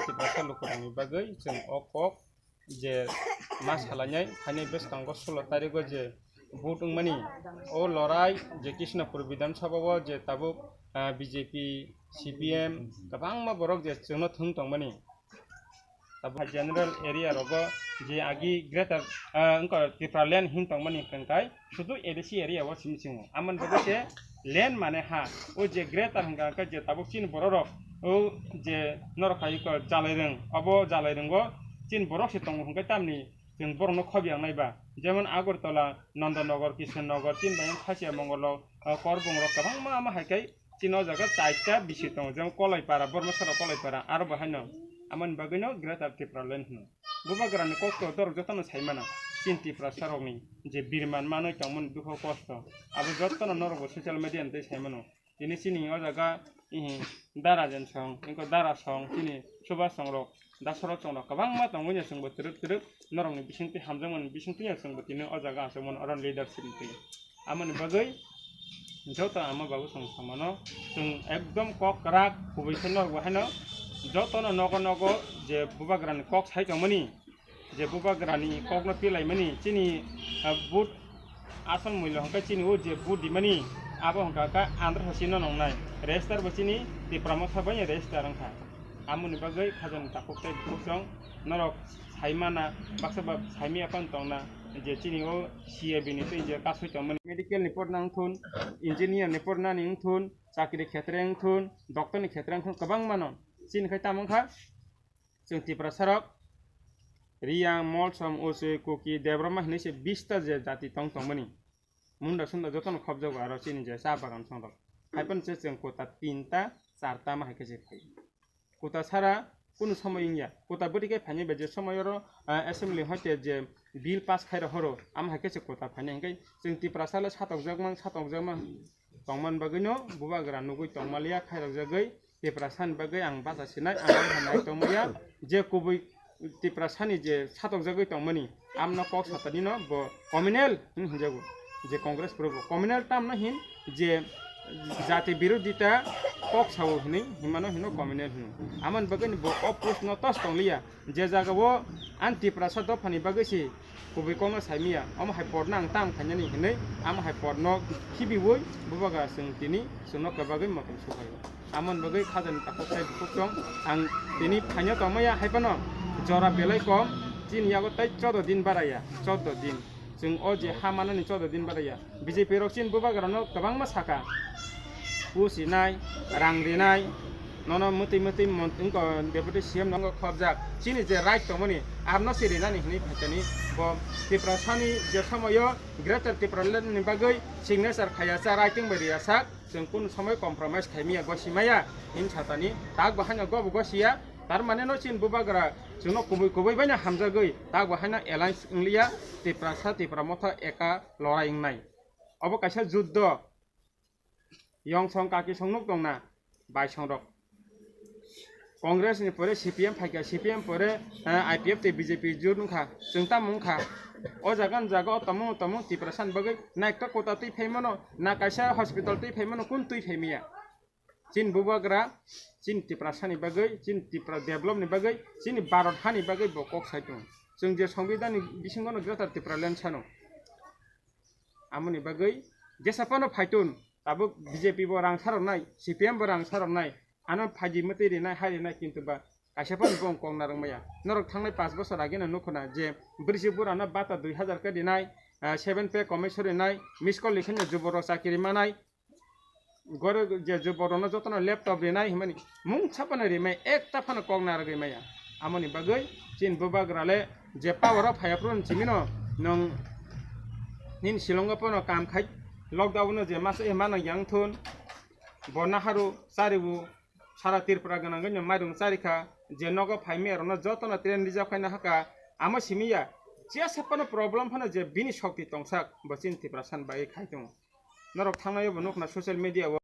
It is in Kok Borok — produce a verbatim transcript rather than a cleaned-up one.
Tiprasa lukurokni bagwi chwng o kok je ma salainai phainai bwskango sulo tarigo je vote wngmani, o lorai je Krishnapur Bidhan Sabha o je tabuk, ah, B J P, C P M kwbangma borok je chwngno thwng tongmani. Tabuk general area rogo je agi greater, ah, wngkha Tipraland hin tongmani hwnkhe sudu A D C area o simi singo. Amoni bagwi se land mane ha, o je greater hwnkha hwnkhe je tabuk chini borok rok, o je norok hai khe Jalairwng, obo Jalairwngo chini borok se tongo hwnkhe tamni chwng borokno khobyang nai ba. Jemon Agartala, Nandanagar, Kishannagar, chini bai Khasia Mongol rok, ah, Korbong rok kwbangma ama hai khe chini o jaga chaita bisi tongo, jemon Kolaipara, Bormasara Kolaipara, aro bo haino. Amoni bagwino Greater Tipraland hino. Bubagrani kokto dorok jotono sai mano, chini Tiprasa rokni je birman manwi tongmani dukho kosto, abo jotono norokbo social media ni twi sai mano. Tini chini o jaga, ihi, Dara Jen song, wngkha Dara song, chini Subas song rok, Dasorok song rok kwbangma tongo, ya chwngbo twrwk twrwk norokni bisingtwi hamjakmani bisingtwi ya chwngbo tini o jaga achukmano oro leadership ni twi. Amoni bagwi joto ama babu song samano chwng ekdom kok kwrak kubui khe norok bo haino jotono nogo nogo je bubagrani kok sai tongmani, je bubagrani kokno pilaimani chini, ah, vote asol mullo hwnkhe chini o je vote dimani abo hwnkha khe Andhra Hosi no nongnai, register bo chini Tipra Motha bai register wngkha. Amoni bagwi khajani takhuk tei bukhuk song norok sai mana, baksa ba saimaya phano tongna je chini o C A B ni tei je kasui tongmani medical ni porna wngthun, engineer ni pornani wngthun, chakri khetre wngthun, doctor ni khetre wngthun kwbangma no chini khai tamo wngkha. Chwng Tiprasa rok Riyang, Molsom, Usui, Kuki, Debbarma hinwi se bista je jati tong tongmani. Munda sunda jotono khobjago aro chini je cha bagan songrok. Haiphano se chwng kota tinta, charta ma hai khe se phai. Kota sara kunu somoi wngya. Kota bwtwi khe phainai bai je somoi oro, ah, assembly hoite je bill pass khai rok horo, amo hai khe se kota phainai hwnkhe chwng Tiprasa le satokjakma, satokjakma tongmani bagwino bubagra nugwi tongmaliya khairokjagwi Tiprasani bagwi ang bacha sinai, ang wngkha nai tongmaya je kubui Tiprasani je satokjagwi tongmani, amno kok satanino bo communal hin hinjago, je Congress phurubo communal tamno hin je jati birodita kok sao hinwi hinmano hino communal hino. Amoni bagwino bo o post no tos tongliya, je jagao ang Tiprasa dophani bagwi se kubui kokno saimaya, omo hai porno ang tam khainani hinwi, amo hai porno khibiwi bubagra chwng tini chwngno kwbagwi motom sukhai. Amoni bagwi khajani takhuk tei bukhuk chwng ang tini phaino tongmaya, haiphano jora belai kom, chini yago tei choudo din baraya, choudo din. Chwng o je ha manani choudo din baraya. B J P rok chini bubagrano kwbangma saka, pus rinai, rang rinai, nono mwtwi mwtwi mon-, wngkha Deputy C M no wngkha khobjak. Chini je right tongmani, arno se rinani hinwi phaikani, bo Tiprasani je somoyo Greater Tipraland ni bagwi signature khaiya sa, writing bai riya sak, chwng kunu somoi compromise khaimaya, gosimaya, hin satani, tak bo haino go bo gosiya, tar mane no chini bubagra chwngno kubui kubui baino hamjagwi, tak bo haino alliance wngliya, Tiprasa, Tipra Motha eka lorai wngnai. Obo kaisa juddo. Yong song kaki song nuk tongna, bai song rok. Congress ni pore C P M phaikha, C P M pore, eh, I P F tei B J P jut wngkha, chwng tamo wngkha. O jaga ni jaga o tamo tamo Tiprasa ni bagwi naiktok kota twi phaimano, na kaisa hospital twi phaimano, kun twi phaimaya. Chini bubagra, chini Tiprasa ni bagwi, chini Tipra develop ni bagwi, chini Bharat hani bagwi bo kok sai tongo. Chwng je Songbidan ni bisingo no Greater Tipraland sano. Amoni bagwi jesa phano phaitun, tabuk B J P bo rang saroknai, C P M bo rang saroknai, ano phaidi mwtwi rinai, hai rinai, kintu ba kaisa phano bo kok narwk maya. Norok thangnai panch bosor age no nukho na je bwrwi se bura no bata dui hazar khe rinai, ah, seven pay commission rinai, miss call likhai no juborok chakiri manai, gore je juborok no jotono laptop rinai hinmani mungsa phano rimai, ekta phano kok narwgwi maya. Amoni bagwi chini bubagra le je power o phaiya phuru chimino nwng nini silongo phano kam khai lockdown no je masa e mano yang thun bo naharu charibu sara Tripura gwnangwi no mairung charikha je nogo phaimaya rokno jotono train reserve khaina haka amo simiya jesa phano problem phano je bini shokti tongsak bo chini Tiprasa ni bagwi khai tongo. Norok thangnai bo nukna social media o.